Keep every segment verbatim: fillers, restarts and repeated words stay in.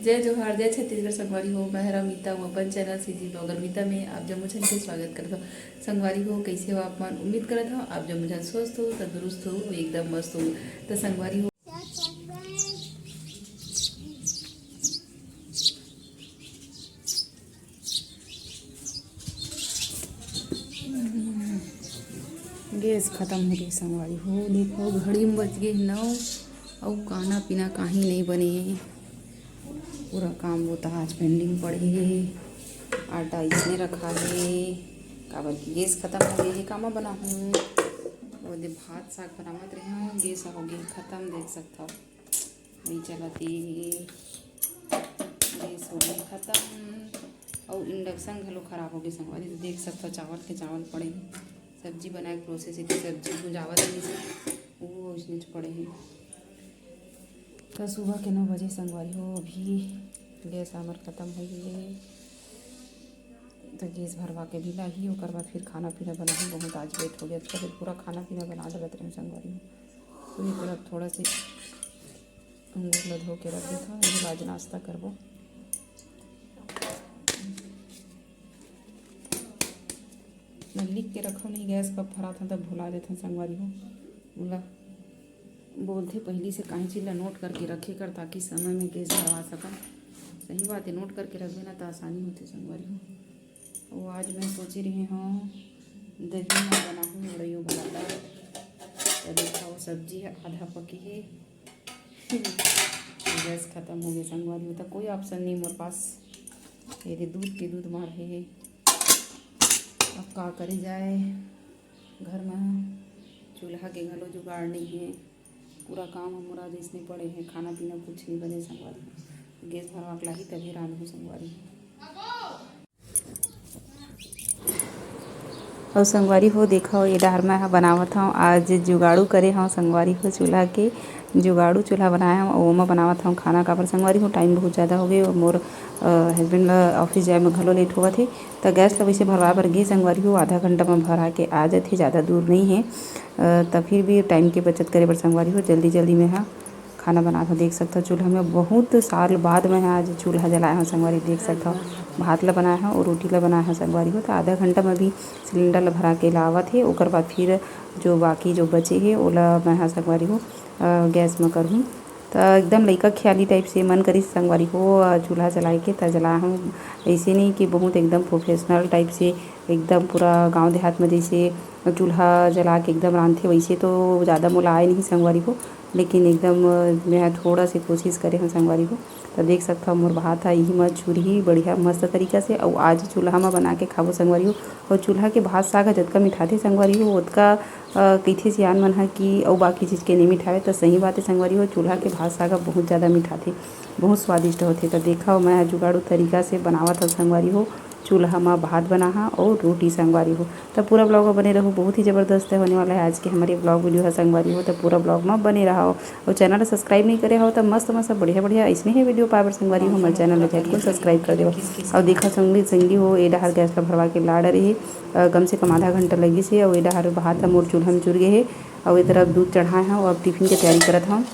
जय जोहार, जय छत्तीसगढ़ संगवारी हो। मैं हरा मीता, हूँ अपन चैनल सीजी ब्लॉगर मीता में आप जम्मो झन के स्वागत करत हूँ। संगवारी हो, कैसे हो आप मन? उम्मीद करत हूँ आप जम्मो झन स्वस्थ हो, तंदुरुस्त हो, एकदम मस्त हो। तो संगवारी हो, गैस खत्म हो गई संगवारी हो। देखो, घड़ी में बज गए नौ, अउ खाना पीना काही नहीं बने। पूरा काम वो तो आज पेंडिंग पड़े हे। आटा इसने रखा हे, काबर कि गैस खत्म हो गए हे। कामा बनाहूँ, वो दे भात साग बनावत रहे हूँ, गैस हो गए खत्म, देख सकता हो। वही चलत हे, गैस हो गए खत्म। अउ इंडक्शन घलो खराब हो गए संगवारी, तो देख सकता हो चावल के चावल पड़े हे। सब्जी बनाए के प्रोसेस हे, सब्जी भुंजावत रहिस, वो उसने पड़े हे। तो सुबह के नौ बजे संगवारी हो, अभी गैस हमर खत्म हो गई है, तो गैस भरवा के भी लाही, ओकर बाद फिर खाना पीना बनाही। बहुत आज लेट हो गया, अच्छा, फिर पूरा खाना पीना बना डरत रहे संगवारी हो। तो ये तरफ थोड़ा से अंगूर ला धो के रख देता हूँ, ये आज नाश्ता करबो। मैं लिख के रखो नहीं, गैस कब भरात हूँ तब भुला देते हैं संगवारी हो। बोला बोलथे पहिली से काहीं चीज ला नोट करके रखे कर, ताकि समय में गैस भरवा सकन। सही बात है, नोट करके रखबे ना तो आसानी होथे संगवारी हो। वो आज मैं सोचे रहे हूँ दही में बनाहूँ उड़ैयो भराता। तो देखा वो सब्जी है आधा पकी है। गैस खत्म हो गए संगवारी हो, तो कोई ऑप्शन नहीं मोर पास। ये दे दूध के दूध मार है, अब का करे जाए। घर में चूल्हा के घलो जुगाड़ नहीं है। पूरा काम हमर आज इसने पड़े हैं, खाना पीना कुछ नहीं बने संगवारी। गैस भरवा के लाही तभी रांधहूँ संगवारी। अउ संगवारी हो, देखो ये डहर मैं ह बनावत हूँ, आज जुगाड़ू करे हूँ संगवारी हो, चूल्हा के जुगाड़ू चूल्हा बनाए हूँ, ओमा बनावत हूँ खाना। काबर संगवारी हो, टाइम बहुत ज़्यादा हो गए और मोर हस्बैंड ला ऑफिस जाए में घलो लेट होवत हे, त गैस ला वैसे भरवा बर गे संगवारी हो, आधा घंटा में भरा के आ जाथे, ज़्यादा दूर नहीं है। अ, त फिर भी टाइम के बचत करे बर संगवारी हो, जल्दी जल्दी में ह खाना बनात हव। देख सकथव चूल्हा में बहुत साल बाद मैं ह आज चूल्हा जलाए हव संगवारी। देख सकथव भात ला बनाए हव और रोटी ला बनाए हव संगवारी हो। त आधा घंटा में भी सिलेंडर ला भरा के लावत हे, ओकर बाद फिर जो बाकी जो बचे हे ओला मैं ह संगवारी हो, अ, गैस में करहूँ। त एकदम लइका खियाली टाइप से मन करिस संगवारी हो, अ, चूल्हा जलाए के, त जलाए हव। ऐसे नहीं कि बहुत एकदम प्रोफेशनल टाइप से एकदम पूरा गांव देहात में जैसे चूल्हा जला के एकदम रांधथे, वैसे तो ज़्यादा मोला आए नहीं संगवारी हो, लेकिन एकदम, अ, मैं ह थोड़ा से कोशिश करे हव संगवारी हो। त देख सकथव मोर भात ह इही म चुरही बढ़िया मस्त तरीका से, अउ आज चूल्हा म बना के खाबो संगवारी हो। अउ चूल्हा के भात साग ह जतका मिठाथे संगवारी हो, ओतका, अ, कहिथे सियान मन ह कि अउ बाकी चीज के नहीं मिठावे। त सही बात है संगवारी हो, चूल्हा के भात साग ह बहुत ज़्यादा मिठाथे, बहुत स्वादिष्ट होथे। त देखव मैं ह जुगाड़ू तरीका से बनावत हव संगवारी हो। चूल्हा म भात बनाहा अउ रोटी संगवारी हो। त पूरा ब्लॉग म बने रहू, बहुत ही जबरदस्त होने वाला है आज के हमारे ब्लॉग वीडियो ह संगवारी हो। त पूरा ब्लॉग म बने रहव अउ चैनल ला सब्सक्राइब नहीं करे हव त मस्त मस्त बढ़िया बढ़िया ऐसने ही वीडियो पाए बर संगवारी हो, हमारे चैनल ला झटकुन सब्सक्राइब कर देव। अउ देखा संगी संगी हो, ए डहर गैस ला भरवा के ला डरे हे, अ, कम से कम आधा घंटा लगिस हे अउ ए डहर भात ह मोर चूल्हा में चुर गे हे अउ ए तरफ दूध चढ़ाए हव, अब टिफिन के तैयारी करत हव।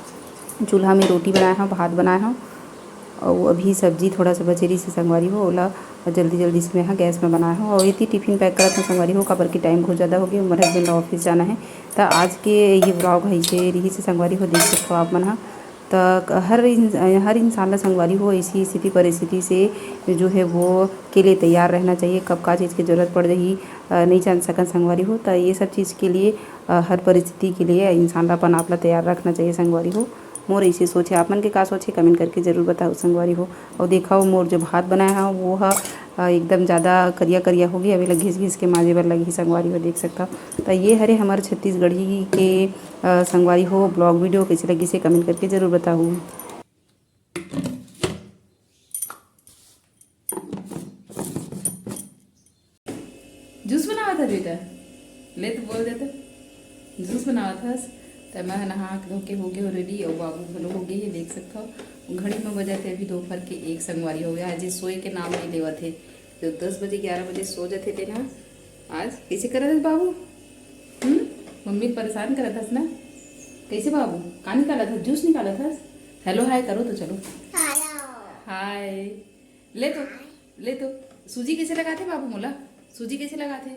चूल्हा में रोटी बनाए हव, भात बनाए हव। अउ अभी सब्जी थोड़ा सा बचे रहिस हे संगवारी हो, ओला जल्दी जल्दी से मैं ह गैस में बनाए हव। अउ एती टिफिन पैक करत हव संगवारी हो, काबर कि टाइम बहुत ज़्यादा हो गया, मोर हस्बैंड ला ऑफिस जाना है। त आज के ये ब्लॉग ह इसे रहिस हे संगवारी हो, देख सकथव आप मन ह। त हर इन-, हर इंसान ला संगवारी हो ऐसी स्थिति परिस्थिति से जो है वो के लिए तैयार रहना चाहिए। कब का चीज़ की जरूरत पड़ जाही, अ, नहीं जान सकन संगवारी हो। त ये सब चीज़ के लिए, अ, हर परिस्थिति के लिए इंसान ला अपन आप ला तैयार रखना चाहिए संगवारी हो। मोर ऐसे सोच हे, आप मन के का सोच हे, कमेंट करके जरूर बताओ संगवारी हो। अउ देखव मोर जो भात बनाए हव वो ह, अ, एकदम ज़्यादा करिया करिया हो गया, अभी ला घिस घिस के माजे बर लगही संगवारी हो, देख सकथव। त ये हरे हमर छत्तीसगढ़ी के, अ, संगवारी हो ब्लॉग वीडियो कैसे लगिस हे, कमेंट करके जरूर बताओ। जूस बनावत हस बेटा? ले तो बोल देता, जूस बनावत हस। त मैं नहा के धो के हो गे हो रेडी, अउ बाबू घलो हो गे हे, देख सकथव। घड़ी में बजत हे अभी दोपहर के एक संगवारी हो गया। आज ये सोए के नाम नहीं लेवत हे, जो दस बजे ग्यारह बजे सो जाथे ते ना। आज कैसे करत हस बाबू? हम्म, मम्मी परेशान करत हस ना। कैसे बाबू, का निकालत हस? जूस निकालत हस? हेलो हाय करो तो चलो। हाय। ले तो, ले तो। सूजी कइसे लगाथे बाबू मोला? सूजी कइसे लगाथे?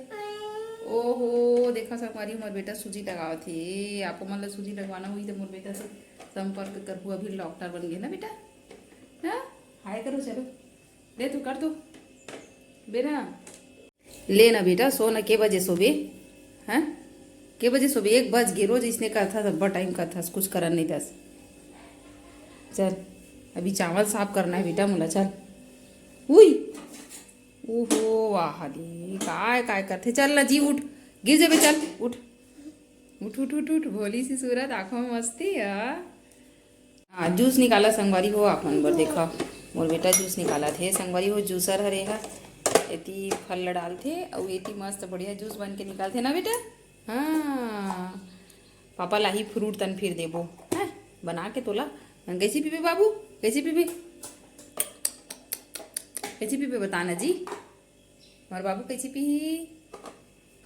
ओहो, देखा संगवारी, हमर बेटा सूजी लगावत हे। आपो मन ला सूजी लगवाना होही त मोर बेटा से संपर्क करहू। अभी डॉक्टर बन गे ना बेटा। हाँ, हाय करो, चलो। ले तो कर दो बेना। ले ना बेटा, सो ना, के बजे सोबे? हैं? के बजे सोबे? एक बज गे, रोज इसने करथस, अब्बड़ टाइम करथस, कुछ करन नहीं दस। चल, अभी चावल साफ करना है बेटा मोला, चल। उई, ओहो, वाह दी, काय काय करथे। चल ना जी, उठ, गिर जाबे, चल उठ। उठ उठ उठ उठ, भोली सी सूरत, आंखों में मस्ती है। हाँ, जूस निकाला संगवारी हो, आप मन बर देखा, मोर बेटा जूस निकालत हे संगवारी हो। जूसर हरे हा, एती फल ल डालथे अउ एती मस्त बढ़िया जूस बन के निकालथे ना बेटा। हाँ, पापा लाही फ्रूट तन फिर देबो, हैं, बना के तोला। कइसे पीबे बाबू, कइसे पीबे? कइसे पीबे बता ना जी, हमार बाबू कइसे पीही?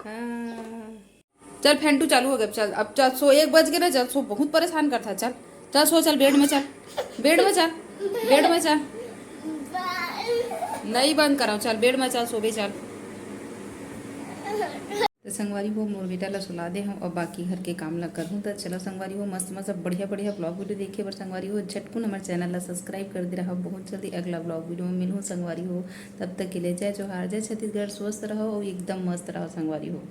हाँ। चल, फेंटू चालू हो गया। चल, अब चल सो, एक बज गया ना, चल सो, बहुत परेशान करता। चल, चल सो, चल बेड में चल, बेड में चल, बेड में चल। नहीं बंद कराओ, चल बेड में चल, सोबे चल। तो संगवारी हो, मोर बेटा ला सुला दे हम, अब बाकी घर के काम ला करहूँ। तो चलो संगवारी हो, मस्त मस्त बढ़िया बढ़िया ब्लॉग वीडियो देखे बर संगवारी हो, झटकुन हमारे चैनल ला सब्सक्राइब कर दे रहा। बहुत जल्दी अगला ब्लॉग वीडियो में मिलूँ संगवारी हो। तब तक के लिए जय जोहार, जय छत्तीसगढ़, स्वस्थ रहो और एकदम मस्त रहो संगवारी हो।